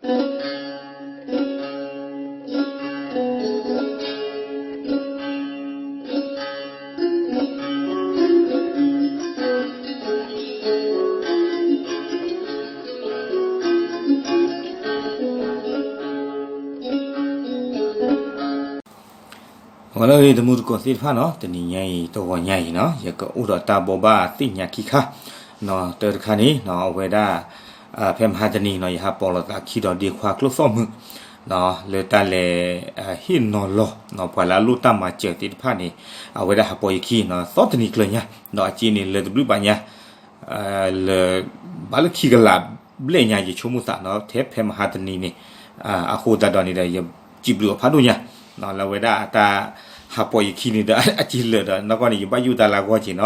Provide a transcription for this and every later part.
ဂီၤလၢအဂ့ၤ တံၤသကိးသ့ၣ်တဖၣ်နီၤ, တနံၤညါအံၤ တဂီၤညါအံၤနီၤ, ယကအိၣ်ဒီးတၢ်ဘိးဘၣ်သ့ၣ်ညါခံခါ, တၢ်တခါန့ၣ် အဝဲဒၣ် ဖဲမဟါတနံၤနီၤ ယဟးပိာ်လိာ်သးခံဒီးဒ့ခွါကျိၣ်သီၣ်မုၣ် လၢတၢ်လဲၤဟ့ၣ်နီၤလီၤ ပှၤလၢအလိၣ်တၢ်မၤစၢၤသ့ၣ်တဖၣ်န့ၣ် အဝဲဒၣ်ဟးပိာ်ယခံနီၤ, သီတနံၤကျၢၤညါ, ဒီးအစ့န့ၣ်လၢတဘျုးဘၣ်ညါ လၢ ဘၣ်လၢခံကလးဘျဲၣ်ညါ ယဆိကမိၣ်သးနီၤ, ထဲဖဲမဟါတနံၤန့ၣ် အဃိသတးဒီးန့ၣ်ဒီး ယစံးဘျုးအီၤဖးဒိၣ်ညါ လၢအဝဲဒၣ်အတၢ်ဟးပိာ်ယခံန့ၣ်ဒီး အစ့လၢာ်ဒီး နီၢ်ကီၢ်န့ၣ် ယဘၣ်ယိၣ်တၢ်လၢအဂီၢ်က့ၤနီၤ,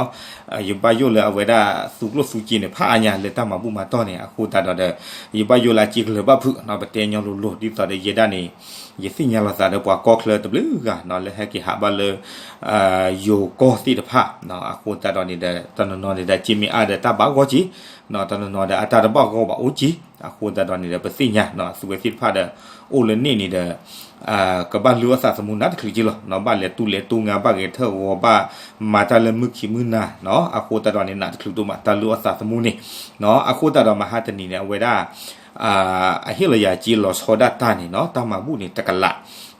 ယဘၣ်ယိၣ်လၢအဝဲဒၣ်သူကျိၣ်သူစ့န့ၣ် ဖးအါညါလၢတၢ်မၤဘူၣ်မၤတီၢ်န့ၣ် အဃိသတးဒီးဒီး ယဘၣ်ယိၣ်လၢအစ့ကလၢၤဘၣ်ဖုးနီၤ, ပတဲညီလိၤလိၤ ဒ်သိးဒီးယဲဒၣ်န့ၣ် ယသ့ၣ်ညါလီၤသးဒီးပှၤကီၢ်ချၢတဘျုးဂၤနီၤ လၢဟဲက့ၤဟးဘၣ်လၢ ယိၤကီၢ်သ့ၣ်တဖၣ် အဃိသတးဒီးန့ၣ်ဒီး တနီၤနီၤန့ၣ်ဒီး စ့မ့ၢ်အါဒီးတၢ်ဘၣ်ဂီၢ်က့ၤ, တနီၤနီၤဒီးအတၢ်တဘၣ်ဂီၢ်ဘၣ်အိၣ်က့ၤ, အဃိသတးဒီးန့ၣ်ဒီး ပသ့ၣ်ညါနီၤ အသုဝဲသ့ၣ်တဖၣ်ဒီး အိၣ်လၢန့ၣ်န့ၣ်ဒီး ကဘၣ်လုၢ်အီၣ်သးသမူနးတချုးက့ၤလီၤ, ဘၣ်လဲၤတူၢ်လဲၤတူၢ်ငါ ဘၣ်ဂဲၤထၢၣ်ဂီၤ ဘၣ်မၤတၢ်လၢမုၢ်ခံမုၢ်နၤနီၤ, အဃိသတးဒီးန့ၣ် နးတချုးဒိၣ်မး တၢ်လုၢ်အီၣ်သးသမူန့ၣ်, အဃိသတးဒီးမဟါတနံၤန့ၣ် အဝဲဒၣ် အဟ့ၣ်လီၤယၤစ့လီၤဆီဒၣ်တၢ်န့ၣ်နီၤ, တၢ်မၤဘူၣ်န့ၣ် တကလး,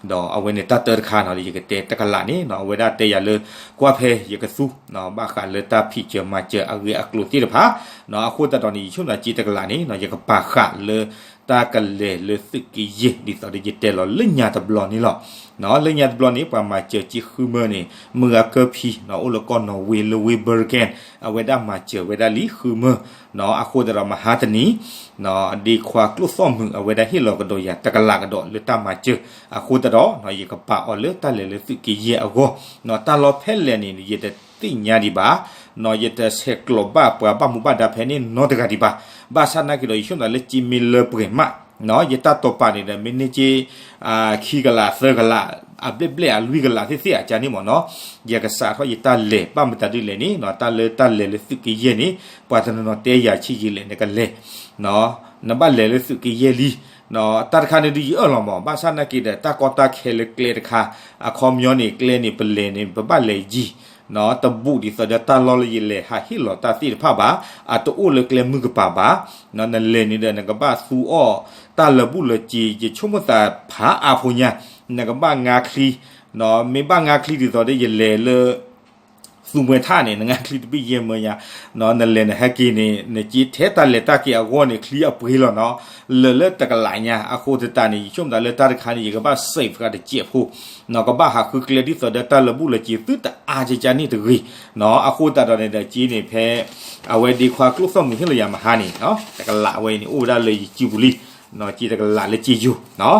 ဒီးအဝဲန့ၣ်တၢ်တၢတခါနီၤ ယကတဲတကလးန့ၣ်နီၤ, အဝဲဒၣ်တဲယၤလၢ ကွၢ်ဖဲယကသူ ဘၣ်ဃးလၢတၢ်ဖံးစၢၤမၤစၢၤအဂ့ၢ်အကျိၤသ့ၣ်တဖၣ်, အဃိသတးဒီးန့ၣ် ယဆိကမိၣ်စ့တကလးန့ၣ် ယကပာ်ဃာ်လၢ တၢ်ကလဲၤလၢသုးက့ယဲၢ် ဒ်သိးဒီးယတဲလီၤလၢညါတဘျီန့ၣ်လီၤ. လၢညါတဘျီန့ၣ် ပှၤမၤစၢၤစ့ဃုမၢန့ၣ် မုၢ်ဂၤကၢၢ်ဖံ အိၣ်လၢကီၢ်နီၣ်ဝ့ လၢဝ့ဘၢရကဲၣ် အဝဲဒၣ်မၤစၢၤဝဲဒၣ်လံဃုမၢ, အဃိသတးဒီးမဟါတနံၤ ဒ့ခွါကျိၣ်သီၣ်မုၣ် အဝဲဒၣ်ဟ့ၣ်လီၤကဒီးယၤတကလးကဒီးလၢတၢ်မၤစၢၤ, အဃိသတးဒီး ယကပာ်အီၤလၢတၢ်လဲၤလၢသုးက့ယဲၢ်အဂီၢ်, တၢ်လီၢ်ဖဲလဲၣ်န့ၣ် ယတသ့ၣ်ညါဒံးဘၣ်, ယတဆဲးကျိးဘၣ်ပှၤဘၣ်မူဘၣ်ဒါဖဲန့ၣ်နီတဂၤဒံးဘၣ်, ဘၣ်ဆၣ်နာ်က့ဒီး ယဆိကမိၣ်သးလၢစ့မ့ၢ်လၢပှဲၤမး ယတၢ်တိာ်ပာ်န့ၣ်ဒီး မ့ၢ်န့ၢ်က့ ခံကလးသၢကလး အဘျဲၣ်ဘျဲၣ်အလွံၢ်ကလးသ့ၣ်သ့ၣ်အကါန့ၣ်မ့ၢ်နီၤ, ယကစးထီၣ်ယတၢ်လဲၤ ဘၣ်မတၤဒ်လဲၣ်န့ၣ် တၢ်လၢတၢ်လဲၤလၢသုးက့ယဲၢ်န့ၣ် ပှၤတနီၤနီၤတဲယၤဆံးယံာ်လဲၣ် နကလဲၤ နဘၣ်လဲၤလၢသုးက့ယဲၢ်လံ, တၢ်တခါန့ၣ်ဒုးယအၢၣ်လီၤမး ဘၣ်ဆၣ်နာ်က့ဒီး တၢ်ကီတၢ်ခဲလၢကျဲတခါ အခီပညီန့ၣ် ကျဲန့ၣ် ပလဲၤန့ၣ် ပဘၣ်လဲၤယံၤ တဘူးဒ်သိးဒီးတၢ်လီၢ်လၢယလဲၤဟးဟ့ၣ်လီၤတၢ်သ့ၣ်တဖၣ်ဘၣ်, အတအိၣ်လၢကျဲမုၢ်ကပၤဘၣ်, နလဲၤန့ၣ်ဒီး နကဘၣ်သူအီၣ်တၢ်လၢာ်ဘူၣ်လၢာ်စ့ၤ ယဆိကမိၣ်သးဖးအါဖိညါ, နကဘၣ်ငါချံ, မ့ၢ်ဘၣ်ငါချံဒ်သိးဒီးယလဲၤလၢ သူမှဲထၣ်န့ၣ် နငါချံတဘ့ၣ်ယဲၢ်မၢညါ, နလဲၤနဟဲက့ၤန့ၣ် နက့ထဲတၢ်လဲၤတၢ်က့ၤအဂီၢ်န့ၣ် ချံအပှ့ၤလီၤနီၤ, လၢာ်လၢတကလးညါ, အဃိသတးန့ၣ် ယဆိကမိၣ်သးလၢတၢ်တခါန့ၣ် ယကဘၣ် safe ဃာ်တစဲးဖိ ကဘၣ်ဟးဃုကျဲဒ်သိးဒီးတၢ်လၢာ်ဘူၣ်လၢာ်စ့ၤသုတအါကကန့ၣ်တဂ့ၤ, အဃိသတးဒီးန့ၣ်ဒီး က့န့ၣ်ဖဲ အဝဲဒ့ခွါကျိၣ်သီၣ်မုၣ်ဟ့ၣ်လီၤယၤမဟါန့ၣ် တကလးဝဲအံၤန့ၣ် အိၣ်ဝဲဒၣ်လၢယစုပူၤလံ, က့တကလးလၢက့ယိာ်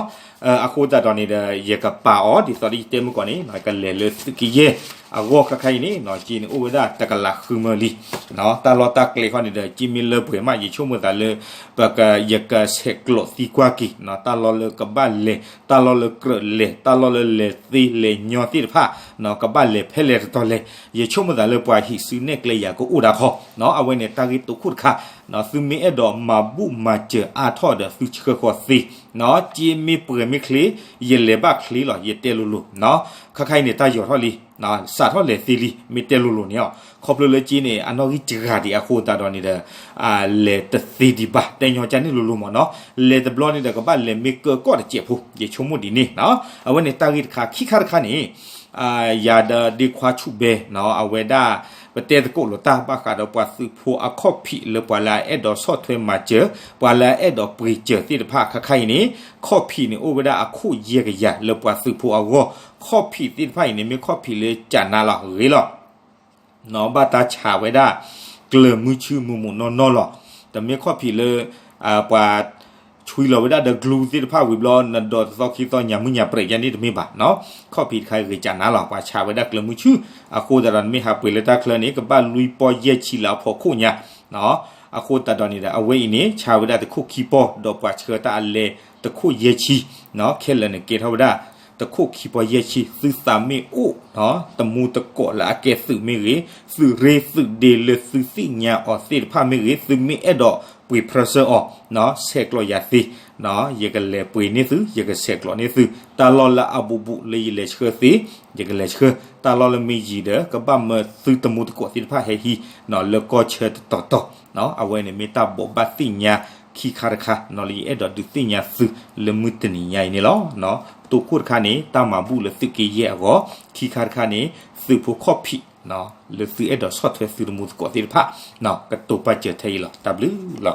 အဃိသတးဒီးန့ၣ်ဒီး ယကပာ်အီၤဒ်သိးဒီးယတဲမုၢ်ကီၢ်န့ၣ် ကလဲၤလၢသုးက့ယဲၢ်အဂီၢ်ခါခါအံၤန့ၣ် က့န့ၣ်အိၣ်ဝဲဒၣ်တကလးဃုမၢလံ, တၢ်လီၢ်တၢ်ကျဲခီန့ၣ်ဒီး က့မ့ၢ်လၢပှဲၤမး ယဆိကမိၣ်သးလၢ ပက ယကဆဲးကျိးသံကွၢ်က့ၤ တၢ်လီၢ်လၢကဘၣ်လဲၤ တၢ်လီၢ်လၢကြၢးလဲၤ တၢ်လီၢ်လၢလဲၤသ့လဲၤညီသ့ၣ်တဖၣ် ကဘၣ်လဲၤဖဲလဲၣ်တတီၤလဲၣ်, ယဆိကမိၣ်သးလၢပှၤဟံးစုနဲၣ်ကျဲယၤကအိၣ်ဒၣ်ခီ, အဝဲန့ၣ်တၢ်ဂ့ၢ်တိခိၣ်တခါ, သုမ့ၢ်အဲၣ်ဒိးမၤဘူၣ်မၤစၢၤအါထီၣ်ဒီးသုဆှၢဃီၤသ့, က့မ့ၢ်ပှဲၤမ့ၢ်ချ့ ယလဲၤဘၣ်ချ့လီၤ ယတဲလိၤလိၤ, ခါခါအံၤန့ၣ် တၢ်ယီၤထီၣ်လံ စးထီၣ်လဲၤသ့လံ မ့ၢ်တဲလိၤလိၤန့ၣ်အီၤ, ခီဖျိလၢက့န့ၣ် အနီၣ်ဂံၢ်တဂၤဒံးအဃိသတးဒီးန့ၣ်ဒီး လဲၤတသ့ဒံးဘၣ် တဲညီကန့ၣ်လိၤလိၤမ့ၢ်နီၤ, လဲၤတဘျီန့ၣ်ဒီးကဘၣ်လဲၤမ့ၢ်ကၢကီၣ်တစဲးဖိ ယဆိကမိၣ်ဒ်န့ၣ်, အဝဲန့ၣ်တၢ်ဂ့ၢ်တခါ ခံခါတခါန့ၣ် ယၤဒီးဒ့ခွါဆူၣ်ဘဲ အဝဲဒၣ် ပတဲသကိးလိာ်တၢ်ဘၣ်ဃးဒီးပှၤသုးဖိအခီၣ်ဖံးလၢပှၤလၢအအဲၣ်ဒိးဆီၣ်ထွဲမၤစၢၤ ပှၤလၢအအဲၣ်ဒိးပှ့ၤစၢၤသ့ၣ်တဖၣ်ခါခါအံၤန့ၣ် ခီၣ်ဖံးန့ၣ်အိၣ်ဝဲဒၣ်အခိၣ်ယဲၢ်ကယၤလၢပှၤသုးဖိအဂီၢ်, ခီၣ်ဖံးသ့ၣ်တဖၣ်အံၤန့ၣ် မ့ၢ်ခီၣ်ဖံးလၢကနါလီၤဂ့ၤလီၤ ဘၣ်တၢ်ဆးဝဲဒၣ် ကျၢၤမုဆူမုၢ်မုၢ်နီၢ်နီၢ်လီၤ. တမ့ၢ်ခီၣ်ဖံးလၢ ပှၤ ဆွံလီၤဝဲဒၣ်ဒီး glue သ့ၣ်တဖၣ်ဝံၤဘျီ နဒိးတသီခံသီညၣ်မုၢ်ညၣ်ပြဲးယါန့ၣ်တမ့ၢ်ဘၣ်နီၤ. ခီၣ်ဖံးတခါဂ့ၤကနါလီၤ ပှၤဆးဝဲဒၣ်ကျၢၤမုဆူ အဃိသတးဒီး နမ့ၢ်ဟးပှ့ၤလၢတၢ်ချၢန့ၣ် ကဘၣ်လွံၢ်ပီၢ်ယဲၢ်ဆံလၢအဖီခိၣ်ညါ အဃိသတးဒီးန့ၣ်ဒီး အဝဲအံၤန့ၣ် ဆးဝဲဒၣ်တခိၣ်ခံပီၢ် ဒီးပှၤဆှၢတၢ်အလဲတခိၣ်ယဲၢ်ဆံ ခဲလၢာ်န့ၣ်ကဲထီၣ်ဝဲဒၣ် တခိၣ်ခံပီၢ်ယဲၢ်ဆံ သုသးမ့ၢ်အိၣ် တမူတကိးလၢအကဲသုးမ့ၢ်ဂ့ၤ သုးရ့သုးဒ့လၢသုသ့ၣ်ညါအီၤသ့ၣ်တဖၣ်မ့ၢ်ဂ့ၤ သုမ့ၢ်အဲၣ်ဒိး ပှ့ၤဖြၢၣ်စၢၤအီၤ, ဆဲးကျိးယၤသ့, ယကလဲၤပှ့ၤန့ၢ်သု, ယကဆဲးကျိးန့ၢ်သု, တၢ်လီၢ်လၢအဘူးဘူးလၢယလဲၤဆှၢသ့, ယကလဲၤဆှၢ, တၢ်လီၢ်လၢမ့ၢ်ယံၤဒီး ကဘၣ်မၢသုတမူသကိးသ့ၣ်တဖၣ်ဟဲဟံး လၢကီၢ်ဆၢတတီၤတီၤ, အဝဲန့ၣ်မ့ၢ်တၢ်ဘိးဘၣ်သ့ၣ်ညါခံခါတခါ လၢယအဲၣ်ဒိးဒုးသ့ၣ်ညါသုလၢမုၢ်တနံၤညါအံၤန့ၣ်လီၤ. တိခိၣ်တခါန့ၣ် တၢ်မၤဘူၣ်လၢသုးက့ယဲၢ်အဂီၢ်, ခံခါတခါန့ၣ် သုးဖိခီၣ်ဖံး လၢသုအဲၣ်ဒိးဆီၣ်ထွဲသုတမူသကိးသ့ၣ်တဖၣ် ကတိၤပာ်စၢၤထဲအံၤလီၤ. တၢ်ဘျုးလီၤ.